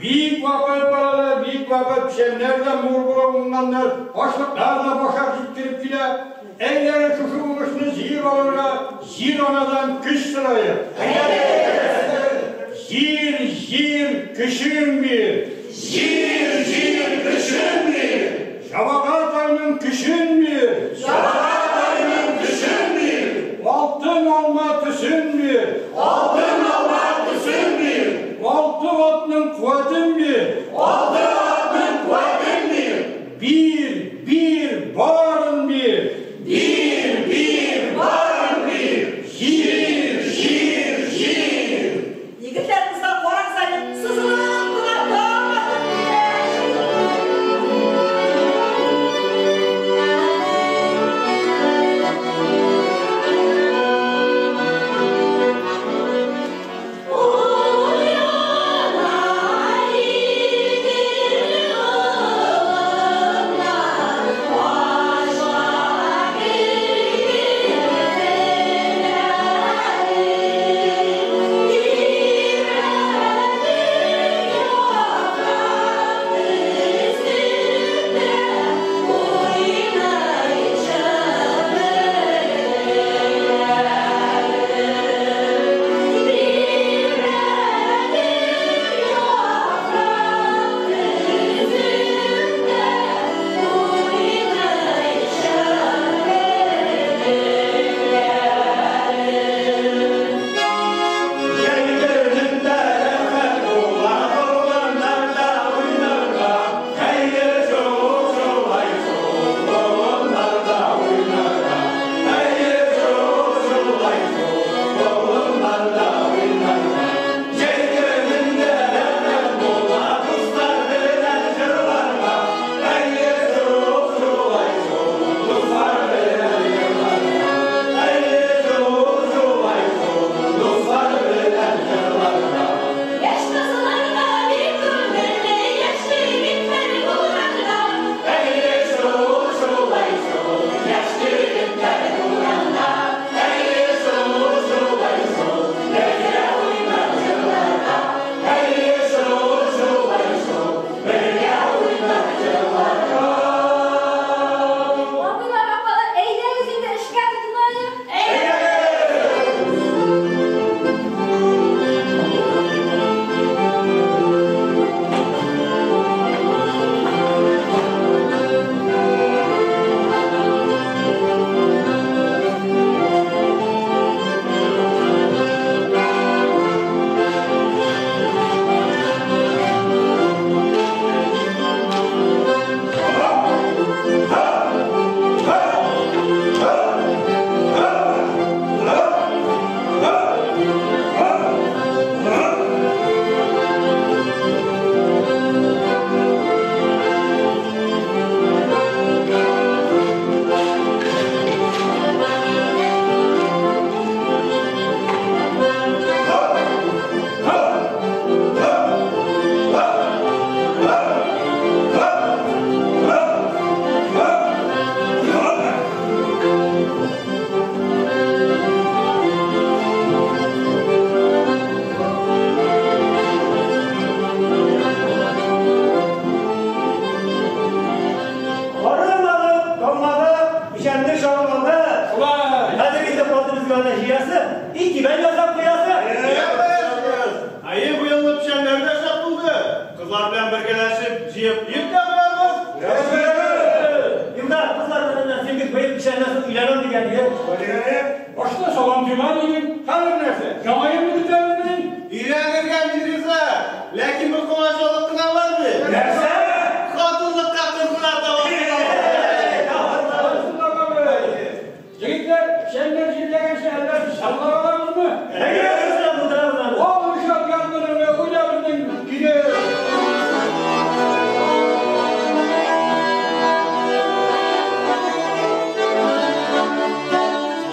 Бик вакыт, балалар, бик вакыт, печәннәр дә мул була уңганнар, ашлыклар да башак җиткереп килә. Әйдәгез шушы уңышны җыеп алырга, җир-анадан көч сораек. Җир, җир, көчең бир! Җир, җир, көчең бир! Җабага тайның көчен бир! Җабага тайның көчен бир! Алтын алма төсен бир! Алтын алма төсен бир! Алты атның куәтен бир! Алты атның куәтен бир! Бир, бир, барын бир! Бир, бир, барын бир! Җир, җир, җир! Егетләр, кызлар, карагыз әле, сызылып кына таң атып килә.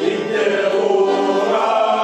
Китте урам.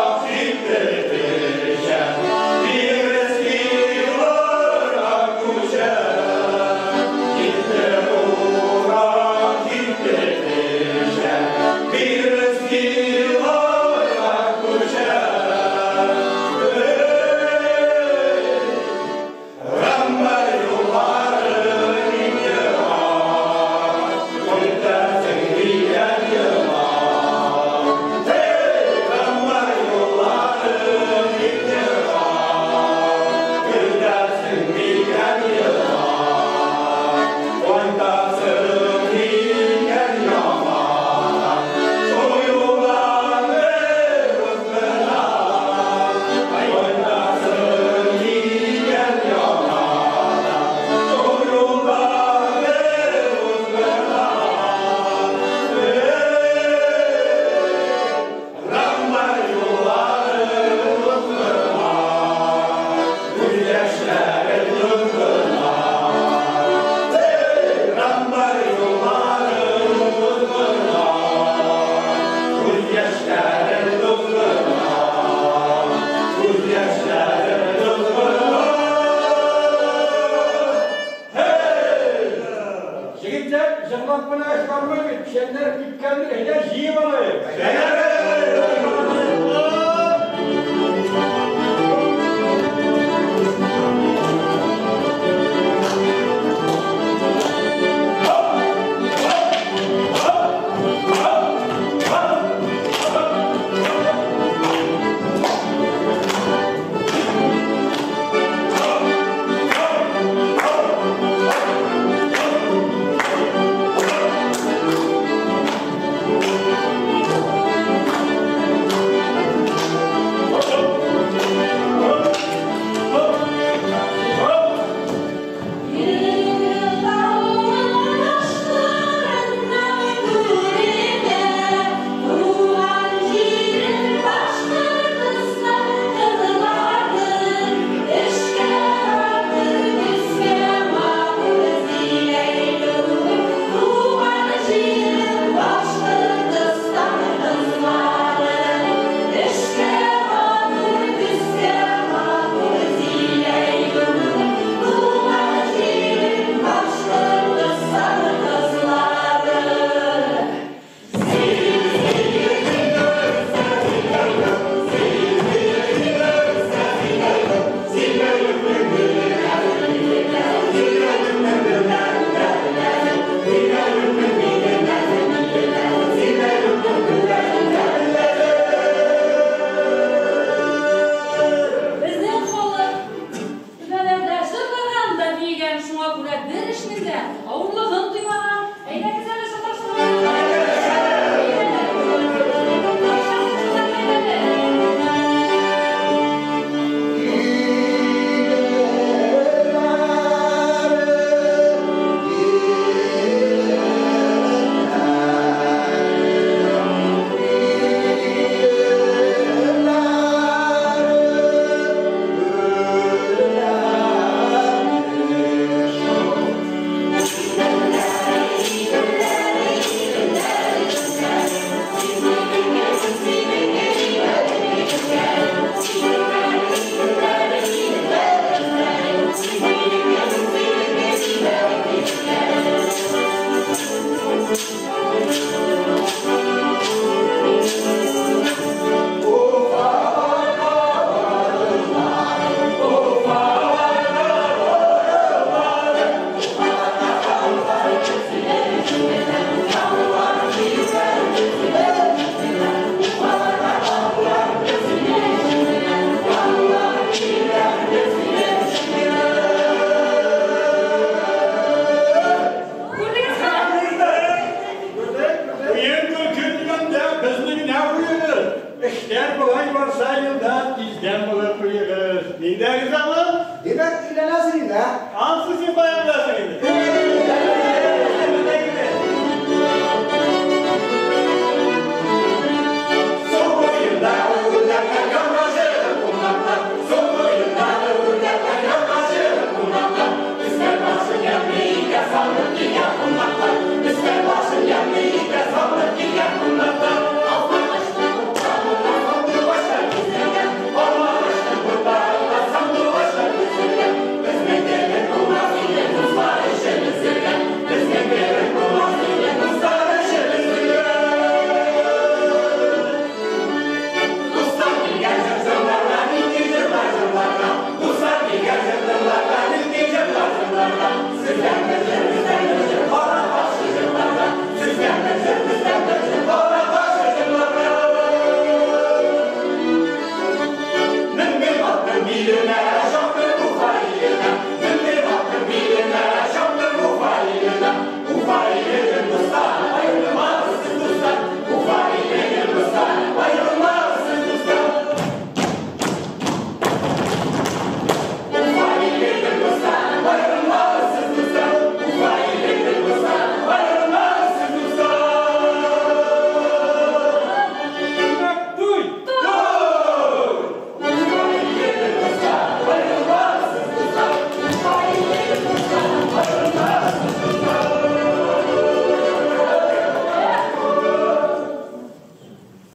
Азлап кына эш бармый бит, печәннәр кипкәндер, әйдә җыеп алыйк. Безнең халык түбәләрдә җырлаган да биегән, шуңа күрә бер эшнең дә авырлыгын тоймаган. Әйдәгез әле җырлашырга. Күрдегезме? Уен көлке дигәндә безнең нә уебыз? Эшләр болай барса елда тиздән булыр туебыз. Нидә ризамы? Димәк, өйләнәсең инде, ә? Ансы син каян беләсең?